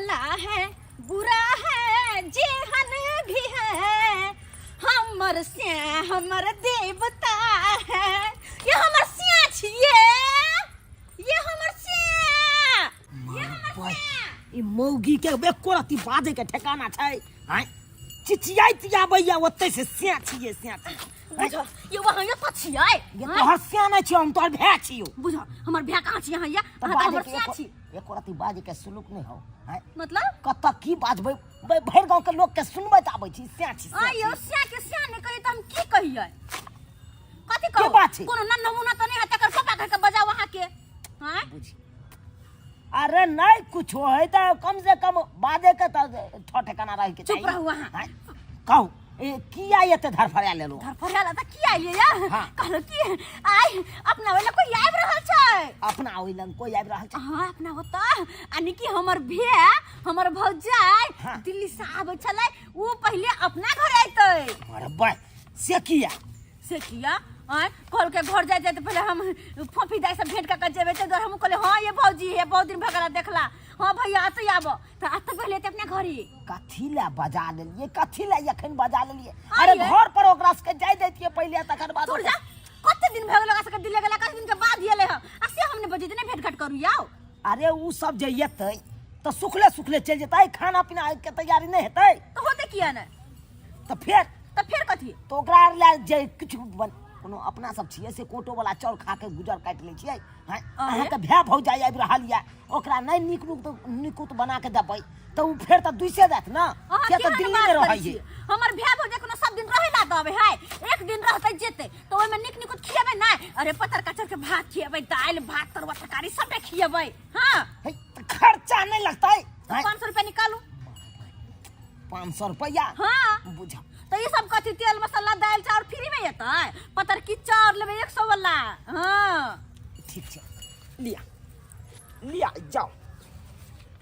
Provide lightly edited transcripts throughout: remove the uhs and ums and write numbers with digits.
भला है बुरा है जेहन भी है, हमर से हमर देवता है। ये हमर सिया छिए, ये हमर सिया, ये हमर सिया। ई मौगी के एको रत्ती बाजै के ठेकाना छै? आँय, चिचियाइत आबैया ओतै से सिया छियै, सिया छियै। बुझ ये वहाँ ये तो छियै। ये तोहर सिया नहि छियौ, हम तोहर भाय छियौ। बुझ हमर भाय कहाँ छी अहाँ? ये तऽ अहाँ तऽ बाजै हमर के सिया एको छी। एको रत्ती बाजै के सुलूक नहि हौ? आँय, मतलब कतऽ की बाजबै? भरि गाँव के लोक के सुनबैत आबै छी सिया छी, सिया आँ यौ, छी। सिया के सिया नहि कही तऽ हम की कहियै? कथी के कहू? बात छै? कोनो नन नमूना तऽ नहि है तकर पापा कह के बजाउ अहाँके? आँय बुझी, अरे नहीं कुछो है तऽ कम से कम बाजे के तऽ ठो ठेकाना रहे के चुप चाही। रहू अहाँ। आँय, कहू ए किया एते धरफड़ा लेलो? धरफड़ा ला तऽ किया आइए या? हाँ। कहलो कि आइ अपना ओइ लग कोई आबि रहल छै। अपना ओहि लग कोई आबि रहल छै? हाँ, अपना होता यानी कि हमर भैया, हमर भौजाई हाँ। दिल्ली से आबै छलै, उ पहिले अपना घर अयतै। अरे बा, से किया? से किया? आँय, कहलकै घर जाय जाय तऽ पहिले हम फोफी दाइ से भेंट कऽ के जेबै, ताहि दुआरे हमहूँ कहलियै हाँ ये भौजी, हे बहुत दिन भऽ गेल देखला। हाँ भैया एतै आबऽ तऽ एतै पहिले एतै अपना घरे। कथी लए बजा लेलियै? कथी लए एखन बजा लेलियै? आँय अरे ये। घर पर ओकरा सबके जाय दैतियै पहिले, तकर बाद। दूर जा, कते दिन भऽ गेल ओकरा सबके दिल्ली गेला, कते दिन के बाद एलै हँ, आ से हम नहि बजैत नहि भेंट घाट करू याउ। अरे उ सब जे एतै तऽ सुखले सुखले चलि जेतै, खाना पीना के तैयारी नहि हेतै। तऽ होतै किया नहि? तऽ फेर? तऽ फेर कथी? तऽ ओकरा आर लए जे किछु बन, कोनो अपना सब छियै से कोटो वाला चाउर खा के गुजर काटि लै छियै? हैं, अहाँके भाय भौजाइ आबि रहल यऽ, ओकरा नहि नीक नुक निकुत बना के देबै तऽ ओ फेर तऽ दुइसे जायत ने। अहाँ किया तऽ केहन दिल्ली बात मे करै रहै छी? छै। हमर भाय भौजाइ कोनो सब दिन रहै ला दबै है? एक दिन रहतै जेतै तऽ ओहिमे नीक निकुत खिएबै नहि? अरे पतर कचर के भात खिएबै, दालि भात तरुआ तरकारी सबटा खिएबै। हाँ। है, तऽ खर्चा नहि लगतै? हैं? 500 रुपया निकालू। 500 रुपया? हाँ। बुझ तऽ ई सब कथी, तेल मसाला दालि चाउर फ्री में एतै? पतर की चाउर लेबै 100 वाला। हाँ ठीक छै, लिया लिया, जाओ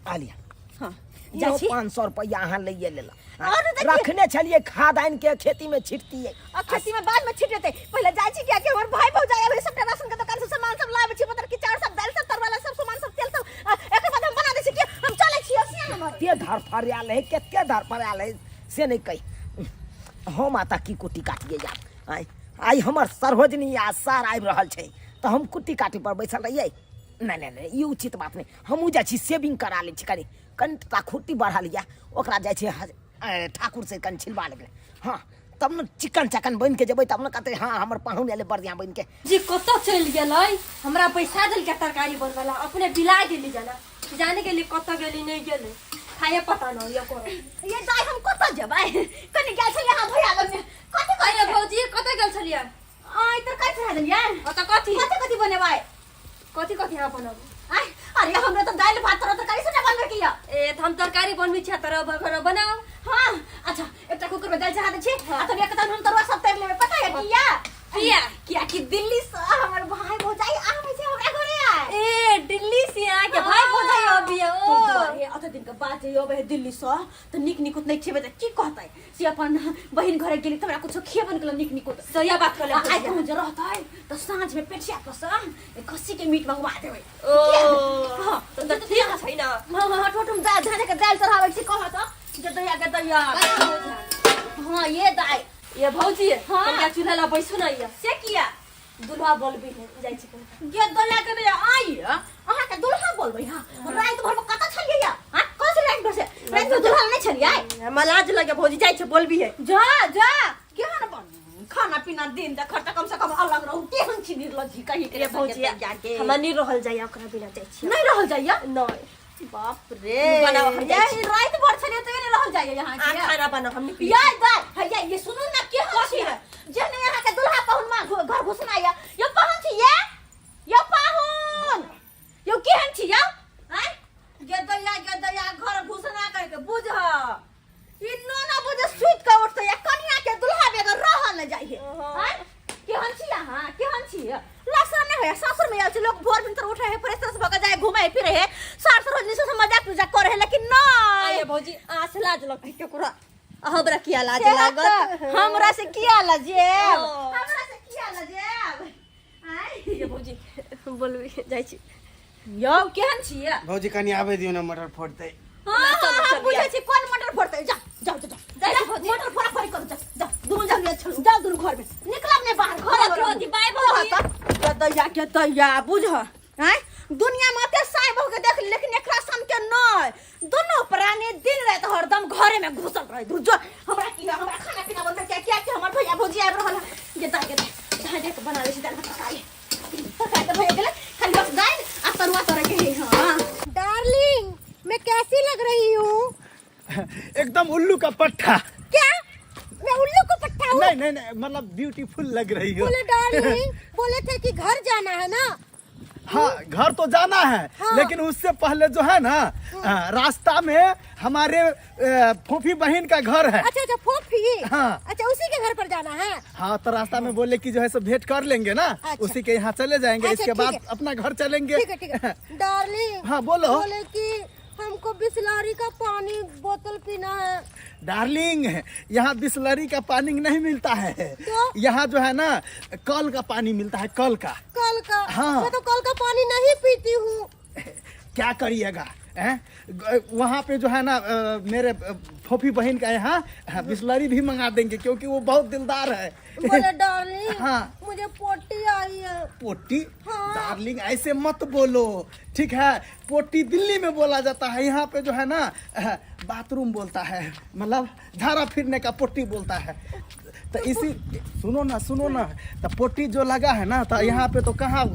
आ लिया। हाँ जाइ जाइ छी। 500 रुपया अहाँ लैए लेला। और देखिए। रखने छलियै, खाद आनि के खेती में छिटतियै। आ खेती में बाद में छिटेतै, पहिले जाइ छी, कियाकि हमर भाई भौजाइ आबै, सबटा राशन के दुकान से सामान सब लाबै छी, पतर की चाउर सब, दालि सब, तरवाला सब सामान सब, तेल सब, आ एकर बाद हम बना दै छी कि हम चलै छी सिया हमर। कते धरफड़ायल है, कते धरफड़ायल है से नहि कहि। हम आता की कुट्टी काटिए जा। आइ आइ हमर सरोजनी आ सार आबि रहल छै तऽ हम कुट्टी काटे पर बैसल रहियै? नहि नहि नहि, ई उचित बात नहि। हमहूँ जाइ छी सेविंग करा लै छी, कनि कनिटा खुट्टी बढ़ल यऽ, ओकरा जाइ छी ठाकुर से कनि छिलबा लेबै। हँ, तब ने चिकन चकन बनि के जेबै, तब ने कहतै हँ हमर पाहुन एलै बढ़िआँ बनि के। जी कतऽ चलि गेलै? हमरा पैसा देलकै तरकारी बनबै ला, अपने बिला गेली, जाना जाने गेली कतऽ गेली नहि गेलै, खाये पता न ये करो। ये दाइ, हम कतऽ जेबै? कनि गेल छलियै अहाँ भैया लग में। कथी अरे कहै? भौजी, कतऽ गेल छलियै? आइ तरकारी चढ़ा देलियै। ओतऽ कथी कथी कथी बनेबै? कथी कथी अहाँ बनाबू? आइ अरे हमरा तऽ दालि भात तरह तरकारी सबटा बनबै के यऽ। ए तऽ हम तरकारी बनबै छियै, तरह बगैरह बनाउ। हाँ अच्छा, एकटा कुकर में दालि चढ़ा दै छी आ तब एक हम तरुआ सब तैर लेबै। पता है किया? किया? किया कि दिल्ली से हमर भाई भौजाई आबै छै हमरा घरे आइ। ए दिल्ली से अहाँके भाई भौजाई अबिया? ओ ताहि दुआरे अते दिन के बाद जे अबै है दिल्ली से तऽ नीक निकुत नहि खेबै तऽ की कहतै? से अपन बहिन घरे गेली तऽ हमरा कुछो खेबो नहि केलक नीक निकुत। सही बात कहले। आ आइ कहूँ जे रहतै तऽ साँझ में पेठिया पर से खस्सी के मीट मंगवा देबै। ओ हाँ। तऽ ठीक छै ने। हाँ हाँ, ठोठुम दालि धान के दालि चढ़ाबै छी, कहऽ तऽ जे दैया के दैया। हाँ ये दाइ। ये भौजी। हाँ। कनिया चूल्हा लग बैसू ने ये। से किया? दुल्हा बोलबी है, जाइ छी कनी। गे दया के दया, आई अहाँ के दुल्हा बोलबै? हां, राति भर में कतऽ छलियै या? हां, कौन से राति भर से राति में दुल्हा नहीं छलियै? हमरा लाज लगे भौजी, जाइ छी, बोलबी है। जा जा, केहन बन खाना पीना दिन देखर तऽ कम से कम अलग रहू। केहन छी निर्लज्जी कहीं के। ये भौजी, जाके हमरा नहीं रहल जाइए ओकरा बिना, जाइ छी। नहीं रहल जाइए? नहीं। बाप रे। बनाओ, हम जाइ छी। ये राति भर छलियै तऽ नहीं रहल जाइए यहाँ आ के? खाना बनाओ, हम निकली। या दाइ हैया, ये सुनू ना, केहन छी जेहने यहाँ के दुल्हा पाहुन माँ घर घुसना या यो पाहुन छी, ये यो पाहुन, यो केहन छी यौ? आँय गेदैया गेदैया, घर घुसना कह के बुझ, ई नोना बुझ सुति के उठतै या कनिया के दुल्हा बेगर रहल न जाइ है। आँय केहन छी अहाँ, केहन छी? लक्षण नहि होया। सासुर में आयल छी, लोग भोर भिनसर उठे है, फ्रेश फ्रेश भऽ के जाय घूमे फिरे है, सार सरोजनी से मजाक तुजाक करे है, लेकिन आये नहीं भौजी, आस लाज लगै केकरो, हमरा किया लाज से लागत? तऽ हमरा से किया लजेब? ओ। हमरा से किया लजेब? आँय ये भौजी, बोलबी, जाइ छी। यौ केहन छियै? भौजी, कनि आबै दियौ ने, मटर फोड़तै। हाँ। हम बुझै छी कोन मटर फोड़तै। जा जा जा जा जा, मटर फोड़ा फोड़ी करू। जा जा, दुनू जन चलू, जाओ दुनू घर में, निकलब नहीं बाहर, घर में भौजी, बाय भौजी। के दैया, के दैया, बुझ आँय, दुनिया में अते साय बहु के देख, लेकिन एकरा सन के नहीं। दुनू प्राणी दिन रात हरदम घरे में घुसल रहे। दूर जो, हमरा की है, हमरा खाना पीना बनबे क्या क्या कि हमर भैया भौजी आबि रहल है। जे दाइ के दाइ देख बना लै छी दालि भात तरकारी। तरकारी तऽ भैया गेलै, खाली बस दालि आ तरुआ तरे के है। हाँ डार्लिंग, मैं कैसी लग रही हूँ? एकदम उल्लू का पट्टा। क्या मैं उल्लू को पट्टा हूँ? नहीं नहीं नहीं, मतलब ब्यूटीफुल लग रही हो। बोले डार्लिंग, बोले थे कि घर जाना है ना? हाँ, घर तो जाना है। हाँ। लेकिन उससे पहले जो है ना, रास्ता में हमारे फूफी बहन का घर है। अच्छा अच्छा, फोफी। हाँ। अच्छा, उसी के घर पर जाना है। हाँ, तो रास्ता में बोले कि जो है सो भेंट कर लेंगे ना। अच्छा। उसी के यहाँ चले जाएंगे। अच्छा, इसके ठीक बाद है। अपना घर चलेंगे। ठीक है, ठीक है डार्लिंग। हाँ, बोलो। बोले कि हमको बिस्लरी का पानी बोतल पीना है। डार्लिंग, यहाँ बिस्लरी का पानी नहीं मिलता है। तो? यहाँ जो है ना, कल का पानी मिलता है, कल का। कल का? हाँ। मैं तो कल का पानी नहीं पीती हूँ। क्या करिएगा हैं? वहाँ पे जो है ना, मेरे फोफी बहन का यहाँ बिस्लरी भी मंगा देंगे, क्योंकि वो बहुत दिलदार है। बोले डार्लिंग, हाँ। मुझे पोटी आई है। पोटी? हाँ। डार्लिंग, ऐसे मत बोलो, ठीक है? पोटी दिल्ली में बोला जाता है, यहाँ पे जो है ना, बाथरूम बोलता है, मतलब झाड़ा फिरने का पोटी बोलता है। तो इसी सुनो ना, सुनो ना, तो पोटी जो लगा है ना, तो यहाँ पे तो कहाँ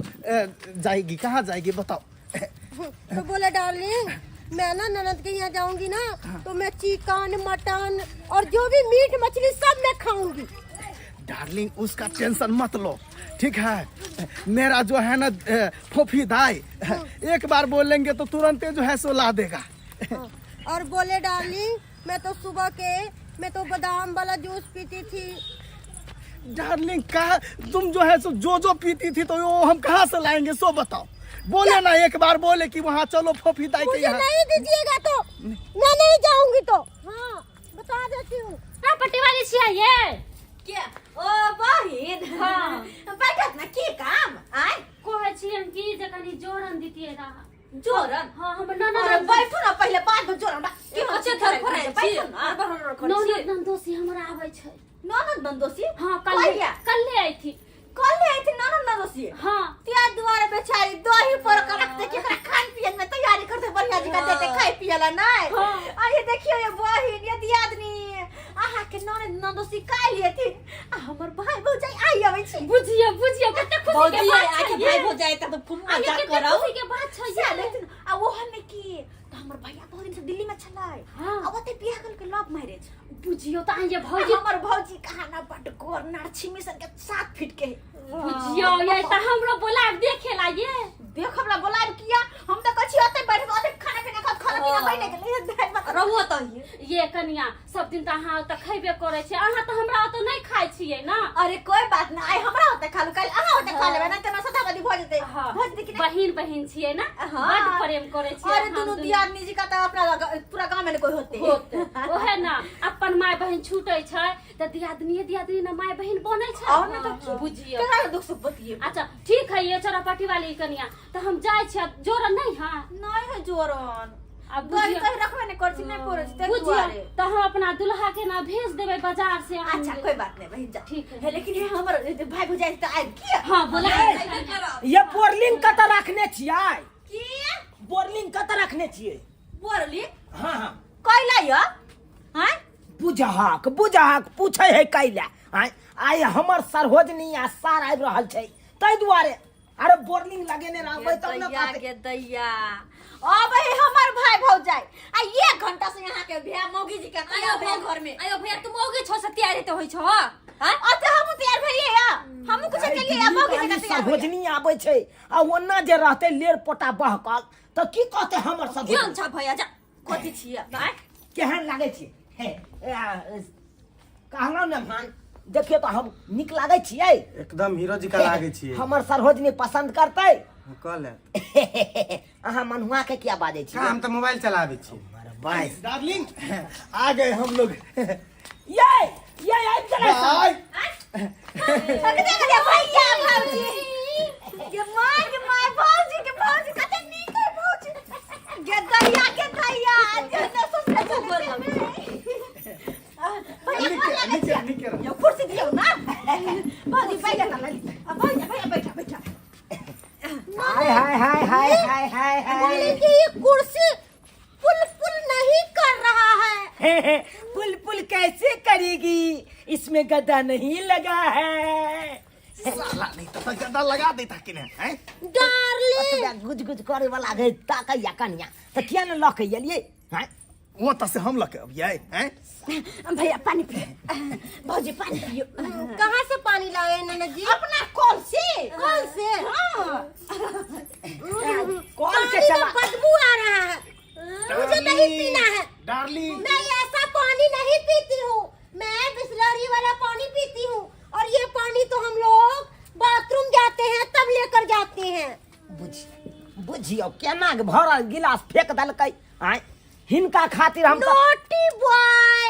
जाएगी, कहाँ जाएगी, बताओ? तो बोले डार्लिंग, मैं ना ननद के यहाँ जाऊंगी ना, तो मैं चिकन मटन और जो भी मीट मछली सब मैं खाऊंगी। डार्लिंग, उसका टेंशन मत लो, ठीक है? मेरा जो है ना, फोफी दाई एक बार बोलेंगे तो तुरंत जो है सो ला देगा। हाँ। और बोले डार्लिंग, मैं तो सुबह के मैं तो बादाम वाला जूस पीती थी। डार्लिंग, कहा तुम जो है सो जो जो पीती थी, तो वो हम कहाँ से लाएंगे, सो बताओ। बोले ना, एक बार बोले कि वहाँ चलो फोफी दाई के मुझे यहाँ। नहीं दीजिएगा तो मैं नहीं जाऊंगी, तो हाँ बता देती हूँ। हाँ, पटिवाली छियै ये। के ओ बहिन? हाँ। बैठत ना, की काम आय? कहै छियन कि जे कनी जोरन दितियै रहा। जोरन? हाँ, हमर ननद। अरे बैठू ना पहिले, बाद में जोरन। की अच्छे थर फराइ छी। बैठू ना। ननद ननदोसी हमरा आबै छै। ननद ननदोसी? हाँ, कल। कहिया? कल्हे अयथिन। कल आइ ननद ननदोसी? हाँ। त्या दुआरे बेचारी दही पर के रखते कि एकरा खान पियन में तैयारी करते, बढ़िया जी का देते खाए पियला नहीं। हाँ। आ ये देखियो ये बहिन, ये दियादनी, अहाँ के ननद ननदोसी काल्हि एथिन आ हमर भाई भौजाई आइ अबै छी। बुझियो, बुझियो, कते खुशी के बात छै आके ये। भाई भौजाई त खूब आ ये मजा कते करौ। खुशी के बात छै से ये। लेकिन आ वो हमें की त हमर भैया बहुत दिन से दिल्ली में छलै। हाँ। आ ओते बियाह करके लव मैरिज। बुझियो त अहाँ भौजी भौजी। हमर भौजी कहाँ ना बड गोर नार छिमी सन के 7 फीट के। बुझियो ये त हमरो बोलाब देखे ला ये। देखब ला बोलाब किया? हम त कहै छी ओते बैठ ओते खाना पीना खात, खाना पीना बने गेलै। रहुओ तो ये कनिया, सब दिन त अहाँ ओतऽ खैबे करै छियै, अहाँ त हमरा ओतऽ नहि खाइ छियै ना। अरे कोई बात ना, आइ हमरा ओते खा लू, काल्हि अहाँ ओते खा लेबै ना, त हमरा सदा बदी भऽ जेतै। हाँ। भऽ जेतै कि नहि? बहिन बहिन छियै ना। हाँ। बड प्रेम करै छियै। अरे हम दुनू दियादनी जी का त अपना पूरा गांव में न कोई होते। होते ओहे ना, अपन माय बहिन छूटै छै त दियादनी दियादनी ना माय बहिन बनै छै। और ना त की? बुझियो। केकरा दुख सुख बतिये? अच्छा ठीक है, ये चौरापाटी वाली कनिया, त हम जाइ छियै। जोरन नहीं है? नहीं है जोरन। आ दही बुझियो। तही रखबे नहीं करै छी, नहीं पड़ै छी ताहि बुझियो दुआरे। त हम अपना दुल्हा के ना भेज देबै बाजार से आन अच्छा ले। कोई बात नहीं बहिन, जा। ठीक है। है, लेकिन ये हमर भाई भौजाई त आबि किया? हाँ, बोला। ये बोरलिंग कतऽ रखने छियै? की? बोरलिंग कतऽ रखने छियै? बोरली? हाँ हाँ। कैला य हैं? बुझहक, बुझहक, पूछै है कैला। आय आइ हमर सरहोजनी आ सार आबि रहल छै ताहि दुआरे। अरे बोरलिंग लगेने रहबै तब ने दैया कहतै। के दैया, अब है हमर भाई भौजाई आ एक घंटा से यहाँ के भैया मौगी जी के तैयार भैया घर में। अयो भैया, तुम मौगी छो से तैयारी तो होई छो? हां, अते हम तैयार भेलिए या हम कुछ के लिए आइ मौगी जी के दिल्ली तैयार भैया। सरहोजनी आबै छै आ ओना जे रहतै लेर पोटा बहकल तऽ की कहतै हमर केहन सरहोजनी? छ भैया, जा कथी छियै भाई? केहन लागै छै? हे कहलहुँ ने मान, देखियौ तऽ हम नीक लागै छियै? एकदम हीरो जी का लागै छियै। हमर सरहोजनी पसंद करतै? कऽ लेत। अहाँ मनुआ के किया बाजै का छियै? हम तऽ मोबाइल चलाबै छी। बस। डार्लिंग, आ गए हम लोग। ये ये आबि गेलै सब। बाय। कते गेलियै भैया भौजी के माँ के माय भौजी के भौजी कते नीक है भौजी गे दैया के दैया जे ने सोचने छलियै। पुल पुल कैसे करेगी, इसमें गद्दा नहीं लगा है। साला नहीं तो गद्दा लगा देता कि नहीं हैं? डार्लिंग गुज गुज करे वाला गए ताकैया कनिया तऽ किया ने लऽ के एलियै हैं? वो तो से हम लके अबियै हैं? भैया पानी पियो, भौजी पानी पियो। कहाँ से पानी लाए ननद जी? अपना कल से। कल से? हाँ। कल के पानी चला में बदबू आ रहा है, मुझे नहीं पीना है। डार्लिंग, मैं ऐसा पानी नहीं पीती हूँ, मैं बिस्लरी वाला पानी पीती हूँ। और ये पानी तो हम लोग बाथरूम जाते हैं तब लेकर जाते हैं। बुझियौ केना के भरल गिलास फेंक देलकै। आँय, हिनका खातिर हम तऽ- नोटी बॉय,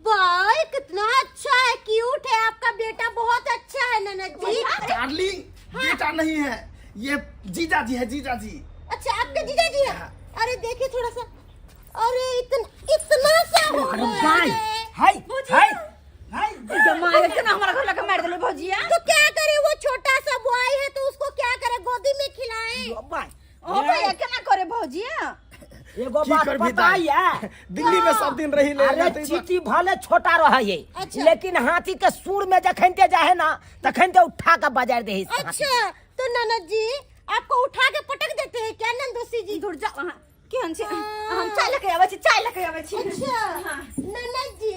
बॉय कितना अच्छा है, क्यूट है आपका बेटा, बहुत अच्छा है ननद जी। डार्लिंग, बेटा नहीं है ये, जीजा जी है, जीजा जी। अच्छा, आपके जीजा जी है? अरे देखिए थोड़ा सा, अरे इतना इतना सा हो अरे गया गाय, है। हाय हाय हाय, मारे केना हमरा घर लगे मार देले भौजिया। तो क्या करे, वो छोटा सा बॉय है तो उसको क्या करे, गोदी में खिलाएं। बाय। ओ भैया केना करे भौजिया? एगो की बात करबही पता दाइ? ये दिल्ली में सब दिन रही ले अरे लेते ही चीटी भले छोटा रहे है, अच्छा। लेकिन हाथी के सूर में जखन ते जाहे ना तखन ते उठा के बाजार दे है। अच्छा तो ननद जी आपको उठा के पटक देते हैं क्या नंदोसी जी? दूर जाओ अहाँ, केहन छी? हम चाय लके आबै छी, चाय लके आबै छी। अच्छा ननद जी,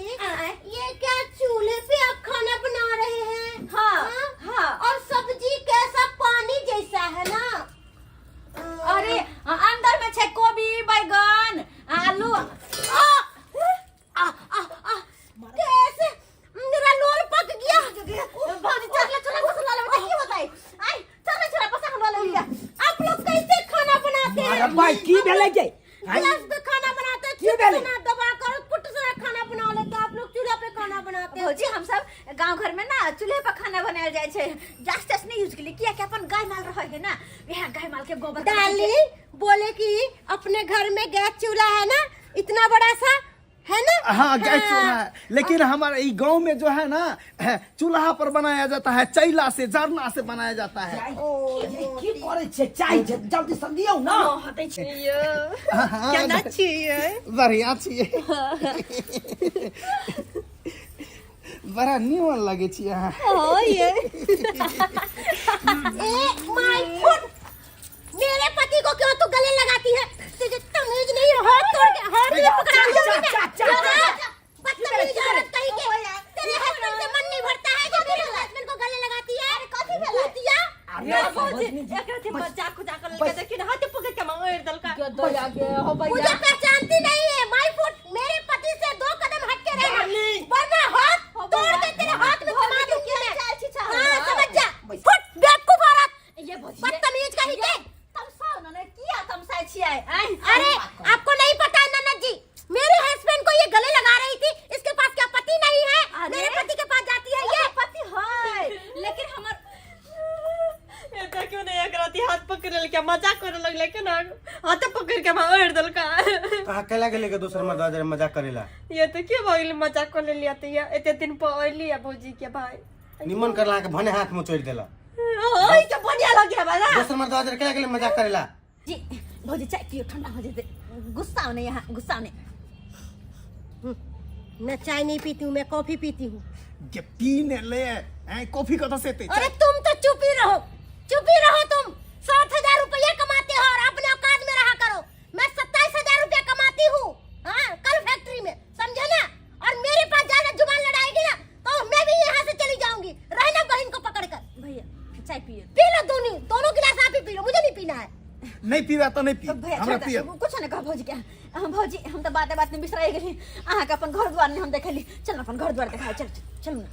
ये क्या चूल्हे पे आप खाना बना रहे हैं? हाँ, हाँ। और सब्जी कैसा पानी जैसा है ना? अरे अंदर में छै कोबी, बैगन, आलू। आ, आ, आ, आ, कैसे मेरा लोल पक गया। भौजी चल चल मसाला लेबै की होतै? आइ चल चल मसाला लेबै। आप लोग कैसे खाना बनाते हैं? अरे भाई की भेलै गे? गैस पे खाना बनाते हैं, की भेलै? चुटकुना दबा कर पुट से खाना बना लेते हैं। आप लोग चूल्हा पे खाना बनाते हैं। भौजी हम सब गांव घर में ना चूल्हे पर खाना बनायल जाइ छै, गैस तैस नहीं यूज केली, किया कि अपन गाय माल रहे है ना, वएह गाय माल के गोबर के डार्लिंग बोले कि अपने घर में गैस चूल्हा है ना, इतना बड़ा सा है ना? हाँ गैस चूल्हा है, लेकिन हमारे ई गांव में जो है ना चूल्हा पर बनाया जाता है, चैला से जरना से बनाया जाता है। की करै छै? चाय छै, जल्दी से दियौ ना। हाँ, केना छियै? बढ़िया छियै, बड़ा निमन लगे छियै अहाँ। ओ ये ए my foot, मेरे पति को क्यों तू गले लगाती है? तुझे तमीज नहीं है, हाथ तोड़ के हाथ में पकड़ा चा, दूंगी मैं। चा, चा, चा, चा। बदतमीज औरत कहीं के, तेरे हस्बैंड से मन नहीं भरता है जो मेरे हस्बैंड को गले लगाती है? अरे कथी भेलै? भूतिया। अरे भौजी, एकरा थी मजाक उजाक लगे, देखिन हाथ पकड़ के मार दलका। दया गे हो भैया, मुझे पहचानती नहीं है? My foot, मेरे पति से दो कदम हट के रहना, वरना हाथ तोड़ के तेरे हाथ में थमा दूंगी मैं। हाँ समझ जा, फुट बेवकूफ औरत, ये भौजी बदतमीज कहीं के। तमसाउ न ने, किया तमसाइ छियै? आइ अरे आपको नहीं पता है ननद जी, मेरे हस्बैंड को ये गले लगा रही थी, इसके पास क्या पति नहीं है? अरे? मेरे पति के पास जाती है ये। पति है लेकिन हमर एता क्यों नहीं एकरा थी हाथ पकड़ लेलकै, मजाक करे लगलै केना हाथ पकड़ के मार देलका। कहाँ केला गेलै के दोसर मर्द आजर मजाक करेला? ये तो के भऽ गेलै मजाक कर लेलियै तऽ ये एते दिन पर अयली आ भौजी के भाई निमन करला के भने हाथ में चोरि देला। ओइ के बढ़िया लगे बा। दोसर मर्द आजर केला गेलै मजाक करेला? जी भौजी चाय पियो, ठंडा हो जेतै। गुस्सा नहीं यहाँ, गुस्सा नहीं। मैं चाय नहीं पीती हूँ, मैं कॉफी पीती हूँ। जे पीने ले हैं कॉफी कतऽ से एतै? अरे तुम तो चुप ही रहो, चुप ही रहो। तुम 7000 रुपया कमाते हो और अपने औकात में रहा करो। मैं 27,000 रुपया कमाती हूँ, हाँ, कल फैक्ट्री में, समझे ना? और मेरे पास ज्यादा जुबान लड़ाएगी ना तो मैं भी यहाँ से चली जाऊंगी। रहना बहन को पकड़ कर। भैया चाय पियो, पी लो, दोनों दोनों गिलास आप ही पी लो, मुझे नहीं पीना है। नहीं पीबा तो नहीं पी, भैया हमरा छोड़ पिए। दे, कुछ नहीं कह भौजी के। हम भौजी हम तो बाते बात में बिसराई गेली, अहाँ के अपन घर द्वार नहीं हम देखली। चल अपन घर द्वार देखाय, चल चल ना।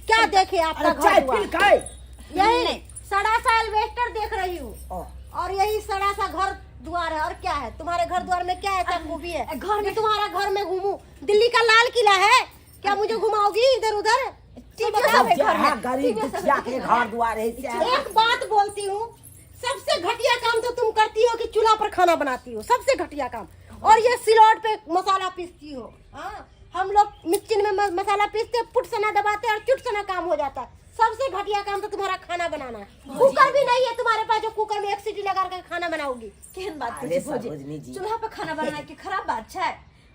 क्या देखे आपका अरे चाय घर द्वार? पी के यही सड़ा सा एल्वेस्टर देख रही हूँ और यही सड़ा सा घर द्वार है, और क्या है तुम्हारे घर द्वार में? क्या ऐसा खूबी है घर में- तुम्हारा घर में घूमूं? दिल्ली का लाल किला है क्या? मुझे घुमाओगी इधर उधर? टीवी सब है घर में, गरीब टीवी सब दुखिया के घर द्वार है से। एक बात बोलती हूँ, सबसे घटिया काम तो तुम करती हो कि चूल्हा पर खाना बनाती हो, सबसे घटिया काम। और ये सिलौट पे मसाला पीसती हो। हाँ, हम लोग मिक्सिंग में मसाला पीसते, पुट सना दबाते और चुट सना काम हो जाता है। सबसे घटिया काम तो तुम्हारा खाना बनाना है। कुकर भी नहीं है तुम्हारे पास जो कुकर में एक सीटी लगा कर खाना बनाओगी। केहन बात अरे करै छी भौजी? सरोजनी जी। चूल्हा पर खाना बनाना की खराब बात छै?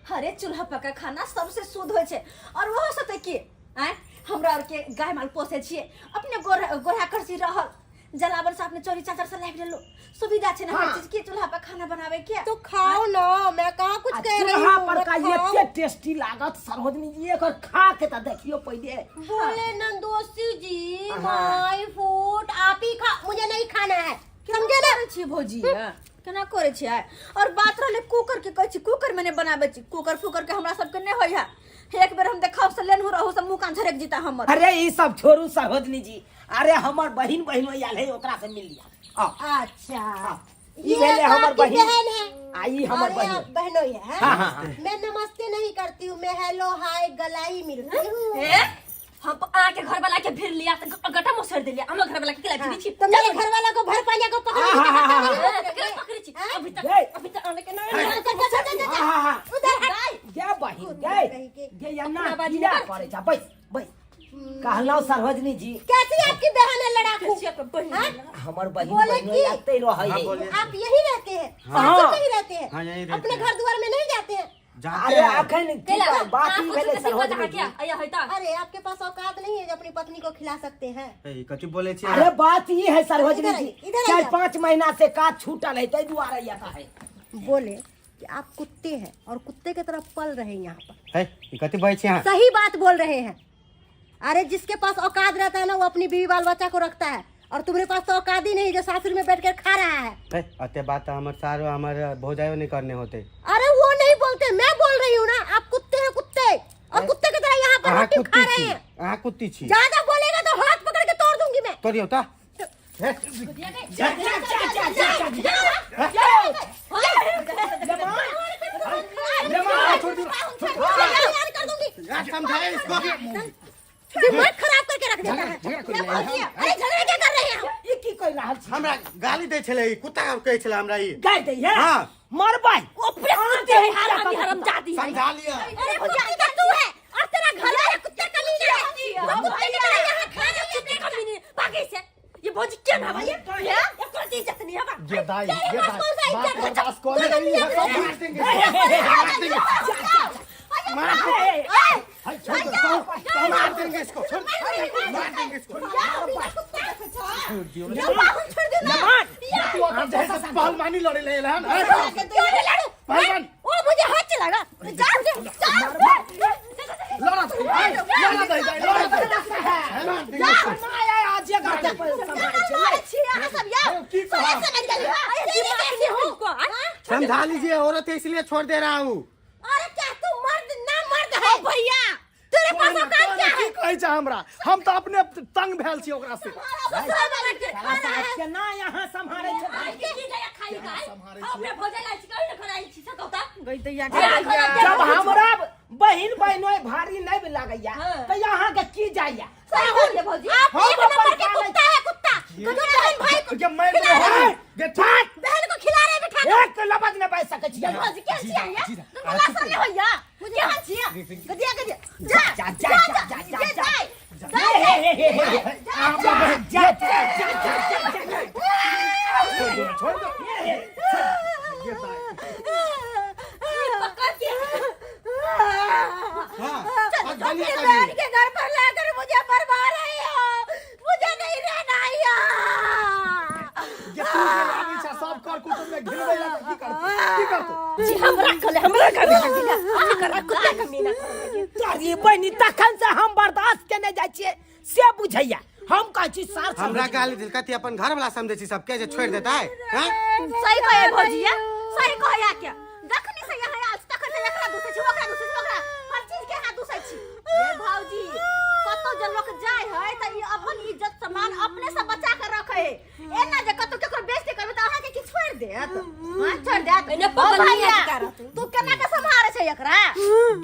अरे चूल्हा पर का खाना सबसे शुद्ध होइ छै और ओहो सब तऽ की आँय हमरा आरके गाय माल पोसै छियै अपने गोर गोरहा करसी रहल जलावन से अपने चोरी चाचर से लाबि लेलहुँ सुविधा छै ने हर चीज के चूल्हा पर खाना बनावे के तो खाओ ना, मैं कहाँ कुछ आ कह रही चूल्हा हूँ, पर मत का खाओ। एते टेस्टी लागत सरोजनी जी एकर खा के तऽ देखियो पहिले। बोले नंदोसी जी हाँ। My food आप ही खा, मुझे नहीं खाना है, समझे ना? करै छियै भौजी केना करै छियै और बात रहलै कुकर के कहै छी कुकर में नहि बनाबै छी कुकर फुकर के हमरा सबके नहि होइ है एक बेर हम देखब से लेनहु रहू से मुँह कान झरक जीता हमर। अरे ई सब छोड़ू सरोजनी जी, अरे हमर बहिन बहिन आयल है ओकरा से मिल लिया। आओ। अच्छा ई ये भेलै तो हमर आपकी बहिन। बहन है। आ ई हमर अरे बहिन। आप बहनों ही है। हाँ, हाँ, हाँ। मैं नमस्ते नहीं करती हूँ, मैं हेलो हाय गलाई मिलती हूँ। ए हम आके घर वाला के भिर लिया त गटा मोसर देलिया हमर घर वाला के केला भिरी छी तो मेरे घर वाला को भर पाजा को पकड़ हाँ, हाँ, हाँ, हाँ। केला पकड़ी छी अभी तक गए। अभी तक आने के ना हाँ, हाँ, हाँ। उधर हट। गे बहिन गे कहीं के। गे अन्ना अपना बाजी किया नहीं करै छ बैस बैस कहलहुँ सरोजनी जी। कैसी आपकी बहन है लड़ाकू? हाँ? हमर बहिन बोले बहिन की? आते रहै हाँ, है। बोलिए। आप यही रहते हैं? हाँ। सासुर में ही रहते हैं? हाँ, यहीं रहते अपने हैं। घर द्वार में नहीं जाते हैं? जाते अरे हैं। अखन की केला बात ई भेलै सरोजनी जी। अया होता। अरे आपके पास औकात नहीं है जो अपनी पत्नी को खिला सकते हैं। ए, कथी बोले छी? अरे बात ई है सरोजनी इधर जी, आइए, इधर चार आइए। 5 महीना से काज छूटल है ताहि दुआरे एतऽ है। बोले कि आप कुत्ते हैं और कुत्ते के तरह पल रहे हैं यहाँ पर। है, ई कथी बजै छी अहाँ? सही बात बोल रहे हैं। अरे जिसके पास औकात रहता है ना वो अपनी बीवी बाल बच्चा को रखता है, और तुम्हारे पास तो औकात ही नहीं जो सासुर में बैठ कर खा रहा है। है, अते बात तो हमर सारो हमर भौजाइयो नहीं करने होते। अरे वो नहीं बोलते, मैं बोल रही हूँ ना। आप कुत्ते हैं कुत्ते, और कुत्ते की तरह यहाँ पर अहाँ रोटी कुत्ती खा रहे छी, हैं। अहाँ कुत्ती छी। ज्यादा बोलेगा तो हाथ पकड़ के तोड़ दूंगी मैं। तोड़ियौ त। हे, जा जा जा जा जा जा कर दूंगी। यार समझाए इसको। दिमाग खराब करके रख देता है। झगड़ा कर रहे हैं। अरे झगड़ा क्या कर रहे हैं हम? ई की कहि रहल छी? हमरा गाली दै छलै ई, कुत्ता कहै छलै हमरा ई। गारि दै है? हाँ। मरबै। ऊपरे कुत्ते है हरामी हरामजादी है। समझा लिया। अरे कुत्ता तो तू है और तेरा घर वाला कुत्ता कमीना है। वो कुत्ते की तरह यहाँ खा रही है। कुत्ते कमीने भागे से ये भौजी क्या ना भाई ये कोई इज्जत नहीं है बा। ये दाई तेरे ये पास कौन सा दाई बात इज्जत है? बर्दाश्त कर रही है सब मार देंगे मार देंगे मार देंगे हाय, छोड़ दो सब मार देंगे इसको, छोड़ मार देंगे इसको। छोड़ दे ना। तू अगर जैसे पहलवानी लड़े ले हन क्यों नहीं लड़ू? पहलवान वो मुझे हाथ चलाएगा। जा जा जा। लड़ा दे लड़ा दे लड़ा दे मार देंगे इसको। की कहा? समझा लीजिए, औरत है इसलिए छोड़ दे रहा हूँ। अरे क्या तू मर्द ना मर्द है भैया? तेरे पास औकात क्या की है? कहै छै हमरा? हम तऽ अपने तंग भेल छी ओकरा से। केना यहाँ सम्हारै छै? जब हमरा बहिन बहिनोई भारी नहीं लागैया तऽ यहाँ के की जाइया? सही बोलिए भौजी। आप हम एक नंबर अपन के पालै कुत्ता है कुत्ता। जो बहन भाई को ये मारि दे हो गे छात बहन को खिला रहे बैठा के। एक लबज नहि बाजि सकै छी। भौजी के छियै ये गला सर नहीं होइया केहन छियै गदिया गदिया जा जा जा जा जा जा ये जा जाय हे हे हे हे हे जा जा जा जा जा जा छोड़ दो ये दाई पकड़ के हाँ, आज गाली अपनी कर बहन दी। के घर पर लाकर मुझे मरवा रहे हो, मुझे नहीं रहना यहाँ। ये तू जे आबै छै सब कर कुटुंब में घिनबै ला की करतै की करतै? जी हमरा कले हमरा कले करा कुत्ता कमीना। तोरी बहिनी तखन से हम बर्दाश्त केने जाइ छियै से बुझैया। हम कहै छी सार हमरा गाली दिल कथी अपन घर वाला समझै छी सबके जे छोड़ि देतै हैं? सही कहे भौजी ये, सही कहे के जखनी से यहाँ आयल छी तखन से एकरा दूसै छी ओकरा दूसै छी ओकरा हर चीज के यहाँ दूसै छी। ये भौजी कतौ जे लोक जाय है त ई अपन इज्जत सम्मान अपने से बचा के रखे है। एना जे कतौ केकरो बेइज्जती करबै त अहाँ के की छोड़ि देत? हां छोड़ि देत। एने ओ पगल नहीं भैया, अधिकार रहतौ। तू केना के सम्हारे छै एकरा?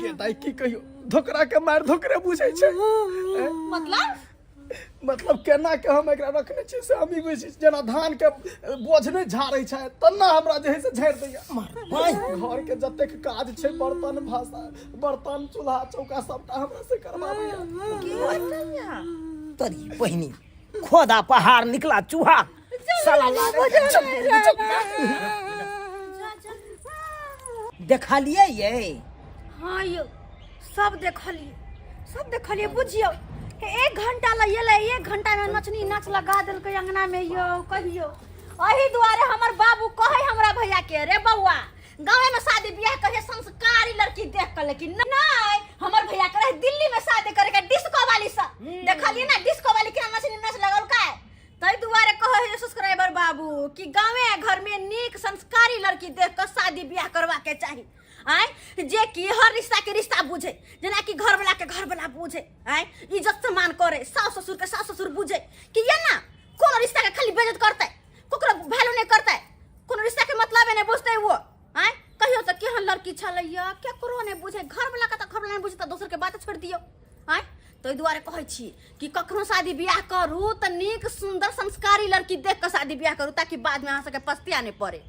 गे दाई की कहियो धोकरा के मार धोकरे बुझै छै। मतलब मतलब केना के हम एकरा रखने छियै से हम ई बुझै छी। जेना धान के बोझ नहि झाड़ै छै तेना हमरा जे है से झाड़ि दैया। घर के जतेक काज छै बर्तन भाषा बर्तन चूल्हा चौका सबटा हमरा से करबाबैया। तोरी बहिनी खोदा पहाड़ निकला चूहा साला लागै छै। चल, चल। देखलियै ये हाँ यौ, सब देखलिए, सब देखलिए। बुझियौ, एक घंटा ला एलै, एक घंटा में नचनी नाच लगा देलकै अंगना में। यौ कहियौ, एही दुआरे हमर बाबू कहै हमरा भैया के, रे बौआ, गाँवे में शादी बियाह करे, संस्कारी लड़की देख कर। लेकिन नहीं, हमर भैया के रहे दिल्ली में शादी करे के डिस्को वाली सब। देखलिए ना डिस्को वाली केना नचनी नाच लगल का। ताहि दुआरे कहै है सब्सक्राइबर बाबू कि गाँवे घर में नीक संस्कारी लड़की देख कर शादी बियाह करवा के चाही, आय, जे कि हर रिश्ता के रिश्ता बुझे, जेना कि घर वाला के घर वाला बुझे, आय, इज्जत सम्मान करे, सास ससुर के सास ससुर बुझे, कि ये ना कोनो रिश्ता के खाली बेइज्जत करते, ककरो वैल्यू नहीं करते, कोनो रिश्ता के मतलब नहीं बुझते वो। आय, कहियो तऽ केहन लड़की छलैया, केकरो नहि बुझे, घर वाला के तऽ घर वाला नहि बुझे तऽ दोसर के बात छोड़ि दियौ। आय, ताहि दुआरे कहै छी कि कखनो शादी बियाह करू तऽ नीक सुंदर संस्कारी लड़की देख कऽ शादी बियाह करू, ताकि बाद में अहाँ सबके पछतिया नहि पड़े।